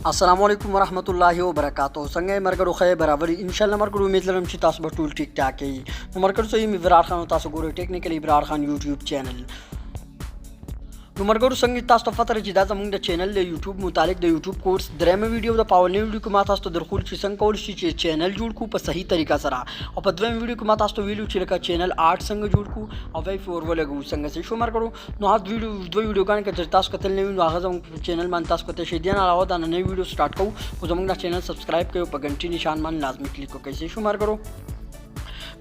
السلام علیکم ورحمت الله وبرکاتو. څنګه یې مرګرو؟ ښه برابر ان شاء الله. مرګرو، امید لرم چې تاسو به ټول ټیک ټاک یئ. نو مرګرو، زه یم ابرار خان او تاسو ګورئ ټیکنیکل ابرار خان یوټیوب چینل. نو مرګرو، څنګه تاسو ته پته چې دا زموږ د چینل د یوټیوب متعلق د یوټیوب کورس درېمه ویډیو ده. په اولنۍ ویډیو کې ما تاسو ته درښول چې څنګه کول شي چې چینل جوړ کړو په صحیح طریقه سره، او په دویم ویډیو کې ما تاسو ته ویلو چې لکه چینل آرټ څنګه جوړ کړو او وی فور ولګو څنګه چې شو. مرګرو، نو هغه ویډیو، دوه ویډیوګانې که تاسو کتل نه وي، نو هغه زموږ چینل باندې تاسو کتلی شئ. دې نه علاوه دا ننۍ ویډیو سټارټ کوو، خو زموږ دا چینل سبسکرایب کړئ او په ګنټي نشان باندې لازمي کلیک وکړئ. صحیح شو مرګرو؟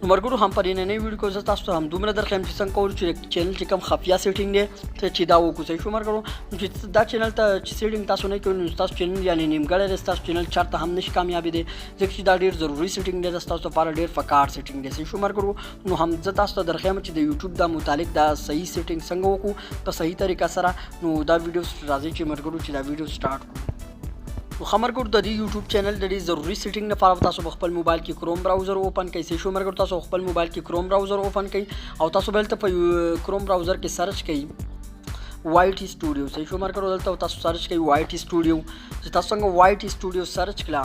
نو مرګرو، هم په دې ننۍ ویډیو کې زه تاسو ته هم دومره درښیم چې څنګه کول چې چینل چې کوم خفیه سیټینګ دی ته چې دا وکړو. صحیح شو مرګرو؟ نو چې دا چینل ته چې سیټینګ تاسو نه کوئ، نو تاسو چینل یعنی نیمګړی دی، تاسو چینل چرته هم نشي کامیابې دی، ځکه چې دا ډیر ضروري سیټینګ دی، تاسو لپاره ډیر فکار سیټینګ دی. صحیح شو مرګرو؟ نو هم زه تاسو ته درښیم چې د یوټیوب دا متعلق دا صحیح سیټینګ څنګه وکړو په صحیح طریقه سره. نو دا ویډیو راځي چې مرګرو چې دا ویډیو سٹارټ کړو. نو ښه مرګرو، د دې یوټیوب چینل د دې ضروري سیټینګ لپاره تاسو په خپل موبایل کې کروم براوزر اوپن کړئ. صحیح شو مرګرو؟ تاسو خپل موبایل کې کروم براوزر اوپن کړئ او تاسو به دلته په کروم براوزر کې سرچ کړئ وای ټي سټوډیو. صحیح شو مرګرو؟ دلته تاسو سرچ کړئ وای ټي سټوډیو. چې تاسو څنګه وای ټي سټوډیو سرچ کړه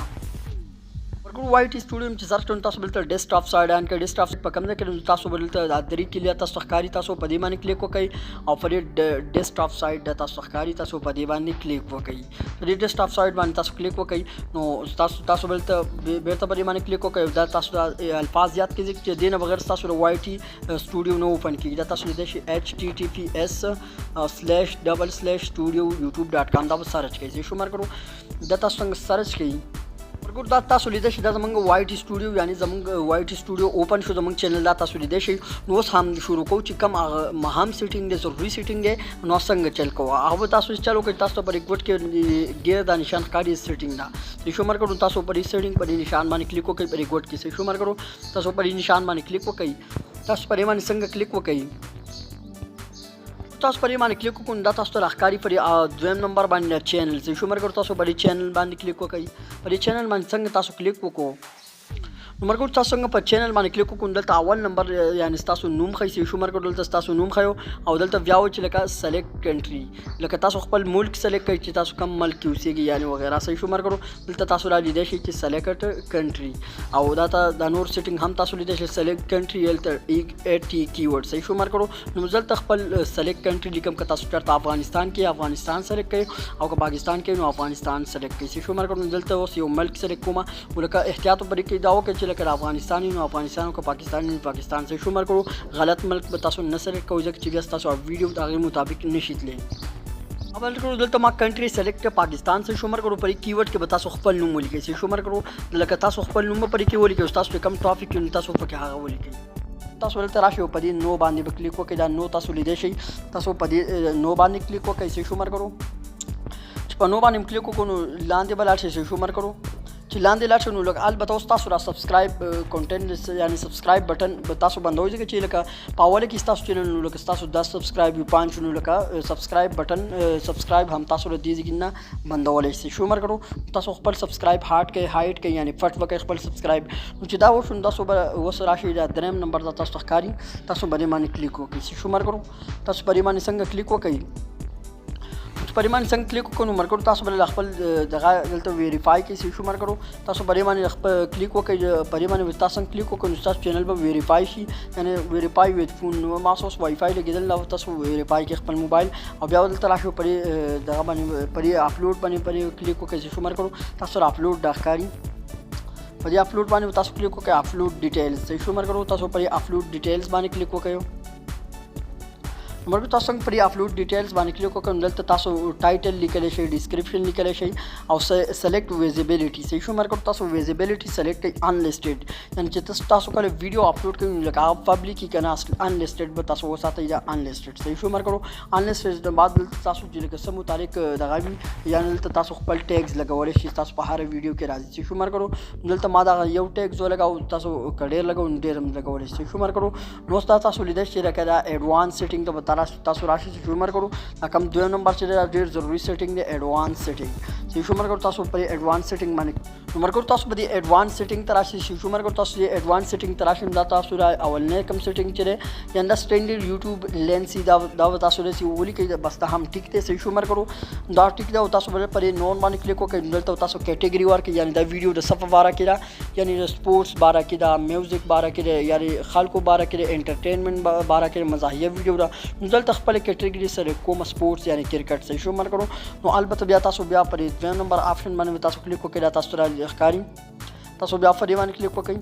مرګرو، وای ټي سټوډیو چې سرچ کړئ، تاسو دلته ډیسکټاپ سایډ آن کړئ. ډیسکټاپ په کوم ځای کې تاسو دلته د درې کلیه تاسو ښکاری، تاسو په دې باندې کلیک وکړئ او په دې ډیسکټاپ سایډ د تاسو ښکاری، تاسو په دې باندې کلیک وکړئ. په دې ډیسکټاپ سایډ باندې تاسو کلیک وکړئ، نو تاسو دلته بیرته په دې باندې کلیک وکړئ. دا تاسو د الفاظ یاد کړئ چې دې نه بغیر تاسو د وای ټي سټوډیو نه اوپن کیږي. دا تاسو لیدای شئ https:///studio youtube.com، دا به سرچ کړئ. شو مرګرو؟ دا تاسو څنګه سرچ کړئ مرګرو، دا تاسو لیدای شئ، دا زمونږ وای ټي سټوډیو یعنی زمونږ وای ټي سټوډیو اوپن شو، زمونږ چینل دا تاسو لیدای شئ. نو اوس هم شروع کوو چې کوم هغه مهم سیټینګ دی، ضروري سیټینګ دی، نو څنګه چل کوو هغه به تاسو چلو کوئ. تاسو په ریکوټ کې ګیر دا نشان ښکاري، سیټینګ دا. صحیح شو مرګرو؟ تاسو په دې سیټینګ په دې نشان باندې کلیک وکړئ په ریکوټ کې. صحیح شو مرګرو؟ تاسو په دې نشان باندې کلیک وکړئ. تاسو په دې باندې څنګه کلیک وکړئ، تاسو په دې باندې کلیک وکړئ، دا تاسو ته راښکاري په دې دویم نمبر باندې چینل. صحیح شو مرګرو؟ تاسو په دې چینل باندې کلیک وکړئ. په دې چینل باندې څنګه تاسو کلیک وکړو، نو مرګرو، تاسو څنګه په چینل باندې کلیک وکړو، دلته اول نمبر یعنی تاسو نوم ښیي. صحیح شو مرګرو؟ دلته تاسو نوم ښیو او دلته بیا و چې لکه سلیکټ کنټري، لکه تاسو خپل ملک سلیکټ کړئ چې تاسو کوم ملک کې اوسېږئ یعنی وغیرہ. صحیح شو مرګرو؟ دلته تاسو را لیدای شئ چې سلیکټ کنټري او دا ته دا نور سیټینګ هم تاسو لیدای شئ، سلیکټ کنټري، دلته ای ټي کیورډ. صحیح شو مرګرو؟ نو زه دلته خپل سلیکټ کنټري لیکم. که تاسو چېرته افغانستان کې، افغانستان سلیکټ کړئ او که پاکستان کې، نو افغانستان سلیکټ کړئ. صحیح شو مرګرو؟ نو دلته اوس یو ملک سلیکټ کوم، ولکه احتیاط پرې کې دا وکړئ چې لکه افغانستان نو افغانستان او که پاکستان نو پاکستان. صحیح شو مرګرو؟ غلط ملک به تاسو نه سلیکټ کوئ، ځکه چې بیا تاسو ویډیو د هغې مطابق نشي تللی. اول کړو، دلته ما کنټري سلیکټ پاکستان. صحیح شو مرګرو؟ پرې کیورډ کې به تاسو خپل نوم ولیکئ. صحیح شو مرګرو؟ لکه تاسو خپل نوم پرې کې ولیکئ، تاسو کوم ټاپک نو تاسو پکې هغه ولیکئ. تاسو دلته راشئ او په دې نو باندې به کلیک وکړئ. دا نو تاسو لیدای شئ، تاسو په دې نو باندې کلیک وکړئ. صحیح شو مرګرو؟ چې په نو باندې کلیک وکړو، نو لاندې به لاړ شئ. صحیح شو مرګرو؟ چې لاندې لاړ شئ، نو لکه البته اوس تاسو را سبسکرایب کنټینټ یعنی سبسکرایب بټن به تاسو بندوئ، ځکه چې لکه په اوله کې ستاسو چینل نو لکه ستاسو 10 سبسکرایب وي، 5، نو لکه سبسکرایب بټن سبسکرایب هم تاسو له دې ځای نه بندولی شئ. شو مرګرو؟ تاسو خپل سبسکرایب هارډ کړئ، هایډ کړئ، یعنی پټ وکړئ خپل سبسکرایب. نو چې دا وشو، نو تاسو به اوس راشئ، دا دریم نمبر دا تاسو ته ښکاري، تاسو به دې باندې کلیک وکړئ. شو مرګرو؟ تاسو په دې باندې څنګه کلیک وکړئ، په دې باندې څنګه کلیک وکړو، نو مرګرو، تاسو به خپل دغه دلته ویریفای کړئ. شو مرګرو؟ تاسو په دې باندې خپل کلیک وکړئ. په دې باندې تاسو څنګه کلیک وکړئ، نو تاسو چینل به ویریفای شي، یعنی ویریفای ویت فون. نو ما اوس وای فای لګېدل، نو تاسو ویریفای کړئ خپل موبایل او بیا دلته راشئ، په دې دغه باندې، په دې اپلوډ باندې په دې کلیک وکړئ. شو مرګرو؟ تاسو اپلوډ دا ښکاري، په دې اپلوډ باندې تاسو کلیک وکړئ، اپلوډ ډیټیلز. صحیح شو مرګرو؟ تاسو په دې اپلوډ ډیټیلز باندې کلیک وکړئ. مرګ تاسو څنګه پرې اپلوډ ډیټیلز باندې کلیک وکړئ، دلته تاسو ټایټل لیکلی شئ، ډیسکرپشن لیکلی شئ او سلیکټ ویزیبিলিټي. صحیح شو مرګ؟ تاسو ویزیبিলিټي سلیکټ کړئ انلیسټډ، یعنی چې تاسو کله ویډیو اپلوډ کړئ، نو لکه هغه پبلک یې که نه، انلیسټډ به تاسو وساتئ، دا انلیسټډ. صحیح شو مرګ؟ انلیسټډ د بعد دلته تاسو چې لکه څه متعلق دغه وي، یعنی دلته تاسو خپل ټیګز لګولی شئ، تاسو په هره ویډیو کې راځي. صحیح شو مرګ؟ دلته ما دغه یو ټیګز ولګاو، تاسو که ډېر لګوئ نو ډېر هم لګولی شئ. صحیح شو مرګ؟ نو اوس دا تاسو لیدای شئ لکه دا اډوانس سیټینګ ته به تاسو راشئ چې مرګرو دا کوم دویم نمبر چې دا ډیر ضروري سیټینګ دی، ایډوانس سیټینګ. چې شو مرګرو تاسو پر ایډوانس سیټینګ باندې، نو مرګرو تاسو په دې ایډوانس سیټینګ ته راشئ. چې شو مرګرو تاسو دې ایډوانس سیټینګ ته راشئ، دا تاسو را اولنې کوم سیټینګ چې دی، یعنی دا سټینډرډ یوټیوب لینسی، دا تاسو دې ولیکئ، بس دا هم ټیک دی. صحیح شو مرګرو، دا ټیک دی او تاسو بل پر نون باندې کلیک وکړئ. دلته تاسو کیټیګری ورکړئ، یعنی دا ویډیو د صفه باره کې ده، یعنی د سپورتس باره کې ده، میوزیک باره کې ده، یعنی خلکو باره کې ده، انټرټینمنټ باره کې، مزاحیه ویډیو ده. نو دلته خپل کیټیګری سره کوم سپورتس یعنی کرکټ. صحیح شو مرګرو، نو البته بیا تاسو بیا پر دویم نمبر آپشن باندې تاسو کلیک وکړئ، دا تاسو را ښکاري، تاسو بیا پر دې باندې کلیک وکړئ.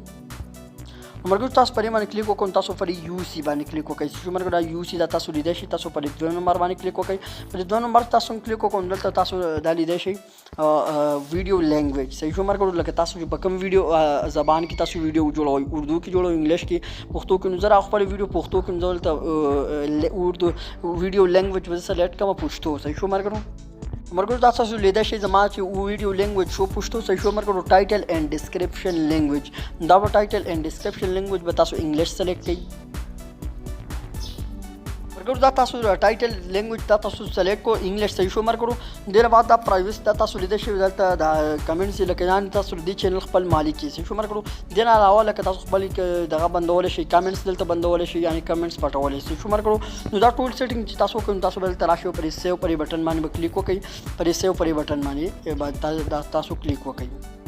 مرګرو تاسو پر دې باندې کلیک وکړئ، تاسو پر یو سی باندې کلیک وکړئ. چې مرګرو دا یو سی دا تاسو لیدای شئ، تاسو پر دویم نمبر باندې کلیک وکړئ. پر دویم نمبر تاسو کلیک وکړئ، دلته تاسو دا لیدای شئ ویډیو لینګویج. صحیح شو مرګرو، لکه تاسو چې په کوم ویډیو زبان کې تاسو ویډیو جوړوئ، اردو کې جوړوئ، انګلیش کې، پښتو کې، نو زه خپل ویډیو پښتو کې، نو دلته اردو ویډیو لینګویج به سلیکټ کړم پښتو. صحیح شو مرګرو، مرګرو دا تاسو لیدای شئ زما چې ویډیو لینګویج شو پښتو. صحیح شو مرګرو، ټایټل اینډ ډیسکریپشن لینګویج، دا به ټایټل اینډ ډیسکریپشن لینګویج به تاسو انګلیش سلیکټ کړئ. مرګرو دا تاسو ټایټل لینګویج دا تاسو سلیکټ کو انګلیش. صحیح شو مرګرو، دې بعد دا پرایویسي دا تاسو لیدای شئ، دلته دا کمنټس لکه یان تاسو دې چینل خپل مالک یې. صحیح شو مرګرو، دې نه علاوه لکه تاسو خپل دغه بندول شئ، کمنټس دلته بندول شئ، یعنی کمنټس پټول شئ. صحیح شو مرګرو، نو دا ټول سیټینګ چې تاسو کوم، تاسو دلته راشئ پر سیو پر بټن باندې به کلیک وکړئ، پر سیو پر بټن باندې دا تاسو کلیک وکړئ.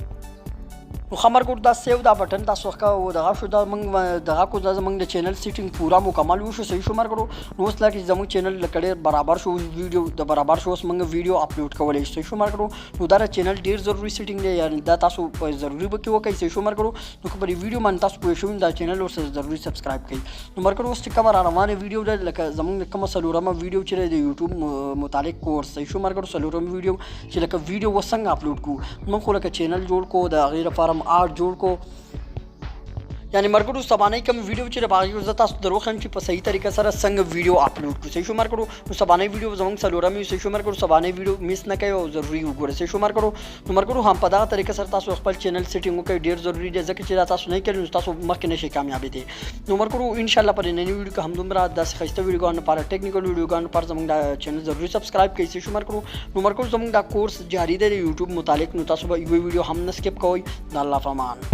نو خمر ګور دا سیو دا بټن تاسو ښه او دغه شو، دا موږ دغه کو، دا زموږ د چینل سیټینګ پورا مکمل وشو. صحیح شو مرګرو، نو اوس لکه زموږ چینل لکه ډېر برابر شو، ویډیو د برابر شو، اوس موږ ویډیو اپلوډ کولی شو. صحیح شو مرګرو، نو دا چینل ډېر ضروري سیټینګ دی، یعنی دا تاسو په ضروري به کې وکړئ. صحیح شو مرګرو، نو که پر ویډیو باندې تاسو پوه شئ، دا چینل ورسره ضروري سبسکرایب کړئ. نو مرګرو اوس چې کومه را روانه ویډیو ده، لکه زموږ کومه څلورمه ویډیو چې ده د یوټیوب متعلق کورس. صحیح شو مرګرو، څلورمه ویډیو چې لکه ویډیو وسنګ اپلوډ کو، موږ خو لکه چینل جوړ کو، د هغې لپاره هم آرټ جوړ کو، یعنی مرګرو سبانۍ کوم ویډیو چې باغی زه تاسو دروخم چې په صحیح طریقه سره څنګه ویډیو اپلوډ کړو. صحیح شو مرګرو، نو سبانۍ ویډیو زموږ څلورمه وي. صحیح شو مرګرو، سبانۍ ویډیو میس نه کوي او ضروري وګورئ. صحیح شو مرګرو، نو مرګرو هم په دغه طریقه سره تاسو خپل چینل سیټینګ وکړئ، ډیر ضروري دی، ځکه چې دا تاسو نه کړئ نو تاسو مخکې نشئ کامیابېدی. نو مرګرو ان شاء الله په نننۍ ویډیو کې همدومره داسې ښایسته ویډیوګانو لپاره، ټیکنیکل ویډیوګانو لپاره زموږ دا چینل ضروري سبسکرایب کړئ. صحیح شو مرګرو، نو مرګرو زموږ دا کورس جاري دی د یوټیوب متعلق، نو تاسو به یو ویډیو هم نه سکیپ کوئ. د الله فامان.